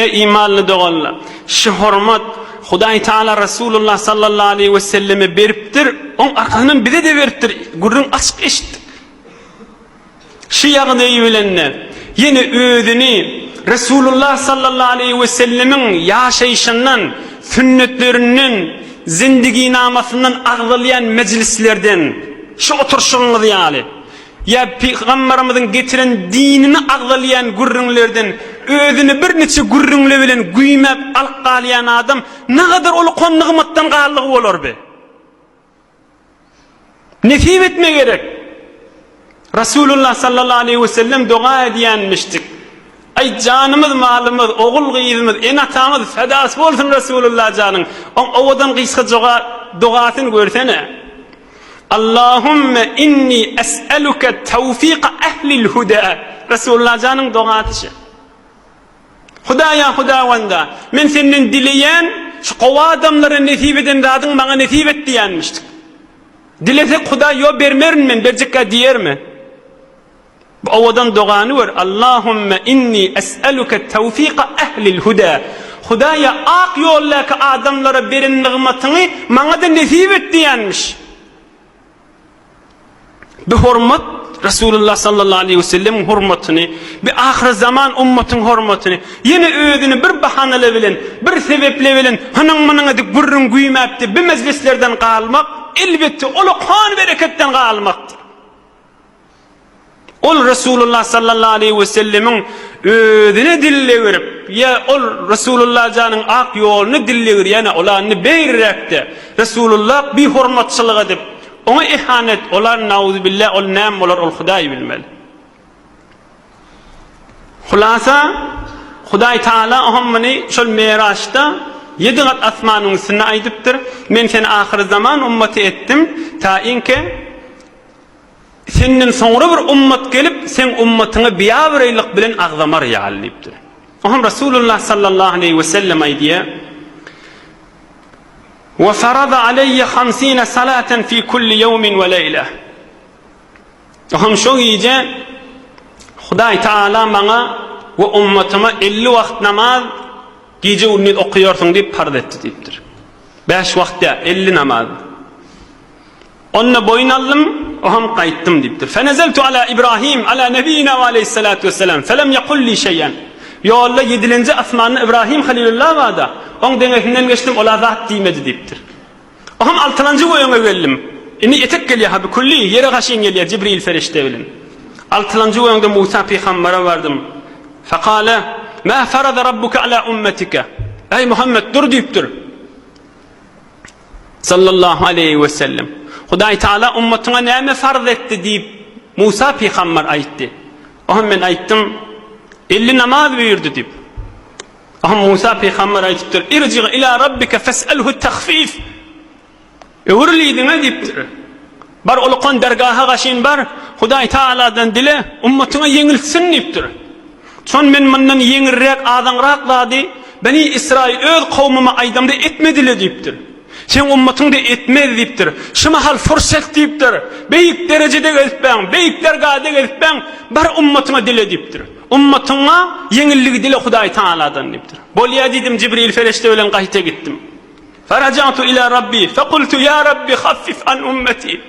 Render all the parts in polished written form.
Eý imanly doganlar! Şu hormat Hudaý Taala Resulullah sallallahu aleýhi we selleme beripdir, oň arkasyndan bize-de beripdir. Gürrüň açyk eşitdik. Şu ýagdaýy bilende, ýene özüni Resulullah sallallahu aleýhi we sellemiň ýaşaýşyndan, sünnetlerinden, zindiginamasyndan agzalýan mejlislerden, şu oturyşygyňyz ýaly, ýa Pygamberimiziň getiren dinini agzalýan gürrüňlerden özüni birniçe gürrüňle bilen güýmäp alyp galýan adam nagadar uly nygmatdan galdygy bolar be. Nesip etme gerek. Rasulullah sallallahu aleyhi ve sellem doga edýänmişdik. Aý janymyz, malymyz, ogul gyzymyz, ene-atamyz fedasy bolsun Rasulullah janyň. Oň owadan gysga joga dogasyny görsene. Allahümme inni es'eluke tawfika ehlil huda. Rasulullah janyň dogasy şu. Hudaýa Hudawanda, men senden dileýän, şu gowy adamlara nesip eden zadyňy maňa nesip et diýýänmişdik. Dilesek Hudaý ýo bermerin men, berjekkä diýermi? Bu owadan dogany gör, Allahümme inni es'eluke tawfika ehlil huda. Hudaýa ak ýoldaky adamlara beren nygmatyňy maňa-da nesip et diýýänmiş. Bu hormat Resulullah sallallahu aleyhi ve sellemiň hormatyny, bu ahyr zaman ummatyň hormatyny, ýene özüni bir bahanaly bilen, bir sebeple bilen hynyň-mynyň edip gürrüň güýmäpdi, bu mejlislerden galmak, elbetde ullakan bereketden galmakdyr. Ol Resulullah sallallahu aleýhi we sellemiň özüne dillegirip, ýa ol Resulullah janyň ak ýoluny dillegirýäne, ola indi beýriräkde Resulullah bihormatçylyk edip, oňa ihanet, olar nauzubilla ol näme bolar ol Hudaý bilmeli. Hulasa, Hudaý Taala oňa muny şol Meraçda ýedi gat asmanyň üstünde aýdypdyr, Men seni ahyrzaman ummaty etdim, ta inke Senden soňra bir ummat gelip, seň ummatyňy biabraýlyk bilen agzamar ýaly diýipdir. Oňam Resulullah sallallahu aleýhi we sellem aýdýar, Wa farada aleýye hamsine salaten fi kulli ýewmin we leýle. Oňam şo gije Hudaý Taala maňa we ummatyma 50 wagt namaz gije-gündiz okaýarsyň diýip parz etdi diýipdir. 5 wagt däl, 50 namaz. Onda boýun aldym, oham gaýtdym diýipdir. Fenezeltu ala Ibrahim ala nebiyina we aleyhissalatu vesselam felem yekul li şey'en. Ýolda ýedilenji asmanda Ibrahim Halilullah barda, oň deňesinden geçdim, ola zat diýmedi diýipdir. Oham altylanjy göýüňe geldim. Indi etek gelýär ha bükülli, ýere gaşyn gelýär Jibril ferişde bilen. Altylanjy göýüňde Musa pygambere bardym. Fekale, Ma farada rabbuka ala ummetike? Eý Muhammed dur diýipdir. Sallallahu aleýhi we sellem. Hudaý Taala ummatyňa näme farz etdi diýip Musa pygamber aýtdy. Oňa men aýtdym, 50 namaz buýurdy diýip. Oňa Musa pygamber aýdypdyr, Irji ila rabbika fes'alhu tahfif. Öwrül yzyňa diýipdir. Bar ulukan dergaha gaşyn bar, Hudaý Taaladan dile, ummatyňa ýeňiltsin diýipdir. Şon men mundan ýeňilräk, azaňrak zady Beni Israýyl öz kowmuma aýdamda etmedile diýipdir. Seň ummatyň-da etmez diýipdir. Şu mahal fursat diýipdir. Beýik derejede gezipbäň, beýik dergahda gezipbäň, bar ummatyňa dile diýipdir. Ummatyňa ýeňilligi dile Hudaý Taaladan diýipdir. Bolýa diýdim, Jibril fereşde bilen gaýta gitdim. Farajatu ila Rabbi, fekultu ýa Rabbi haffif an ummeti.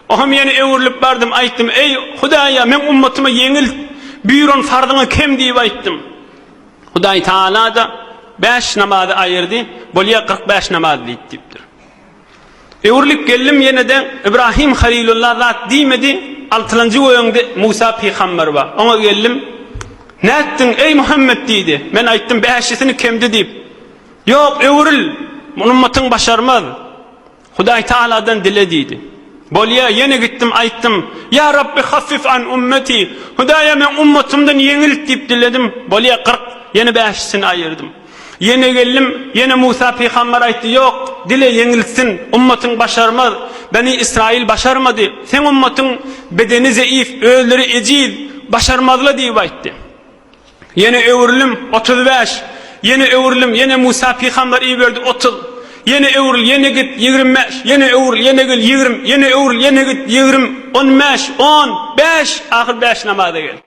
Oňam ýene öwrülip bardym, aýtdym, Eý, Hudaýa, meň ummatyma ýeňil, buýran farzyňy kem diýip aýtdym. Hudaý Taala-da bäş namazy aýyrdy, bolýa 45 namaz diýip diýipdir. Öwrülip geldim ýene-de Ibrahim Halilullah zat diýmedi, altylanjy göýüňde Musa pygamber bar. Oňa geldim. Nätdiň, eý Muhammet diýdi. Men aýtdym, bäşisini kemdi diýip. Ýok, öwrül, muny ummatyň başarmaz. Hudaý Tagaladan dile diýdi. Bolýa, ýene gitdim, aýtdym, Ýa Rabbi haffif an ummeti, Hudaýa meň ummatymdan ýeňilt diýip diledim. Bolýa, 40, ýene bäşisini aýyrdym. Ýene geldim, ýene Musa pygamber aýtdy, Ýok, dile ýeňiltsin, ummatyň başarmaz. Beni Israil başarmady. Seň ummatyň bedeni zeýif, özleri ejiz, başarmazla diýip aýtdy. Ýene öwrülim, 35. Ýene öwrülim, ýene Musa pygamber iberdi, 30. Ýene öwrül, ýene git, 25. Ýene öwrül, ýene gel, 20. Ýene öwrül, ýene git, 20. 15, 10, 5, ahyr 5 namaza gel.